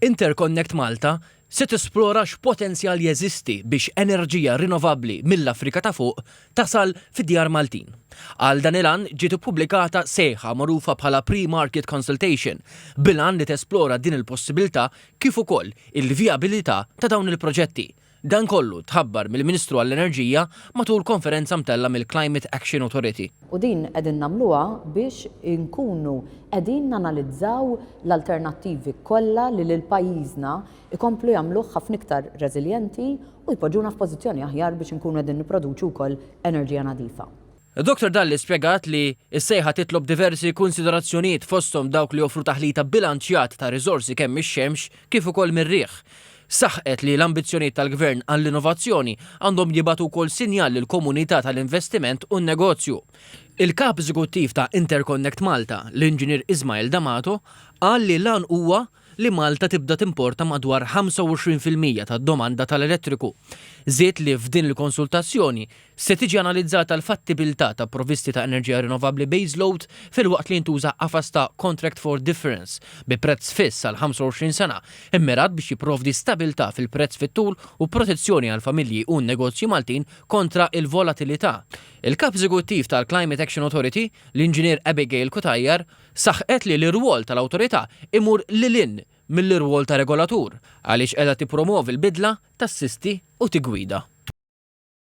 Interconnect Malta se tesplora x'potenzjal jeżisti biex enerġija rinnovabbli mill-Afrika ta' Fuq tasal fid-djar Maltin. Għal dan il-għan ġiet ippubblikata sejħa magħrufa bħala pre-market consultation bil-għan li tesplora din il-possibilità kif ukoll il-vijabilità ta' dawn il-proġetti. Dan kollu tħabbar mill-Ministru għall-Enerġija matul konferenza mtellgħa mill-Climate Action Authority. U din qegħdin nagħmluha biex inkunu qegħdin nanalizzaw l-alternattivi kollha li lil pajjiżna jkomplu jagħmluh ħafna iktar reżiljenti u jpoġġuna f'pożizzjoni aħjar biex inkunu qegħdin nipproduċu wkoll enerġija nadifa. Dottor Dalli spjegat li s-sejħa titlob diversi kunsiderazzjonijiet fosthom dawk li joffru taħlita bilanċjat ta' riżorsi kemm mix-xemx kif ukoll mir-riħ. Saħqet li l-ambizzjonijiet tal-Gvern għall-innovazzjoni għandhom jibagħtu wkoll sinjal lill-komunità tal-investiment u n-negozju. Il-Kap Eżekuttiv ta' Interconnect Malta, l-Inġinier Ismael D'Amato, qal li l-għan huwa li Malta tibda timporta madwar 25% tad-domanda tal-elettriku. Żied li f'din il-konsultazzjoni Se tiġi analizzata l-fattibilità ta' provvisti ta' enerġija rinnovabbli baseload filwaqt li jintuża qafas ta' contract for difference bi prezz fiss għal 25 sena, immirat biex jipprovdi stabilità fil-prezz fit-tul u protezzjoni għall-familji u n-negozji Maltin kontra l-volatilità. Il-Kap Eżekuttiv tal-Climate Action Authority, l-Inġinier Abigail Cutajar, saħqet li l-irwol tal-Awtorità imur lil hinn mill-irwol ta' regolatur għaliex qiegħda tippromovi l-bidla, tassisti u tiggwida.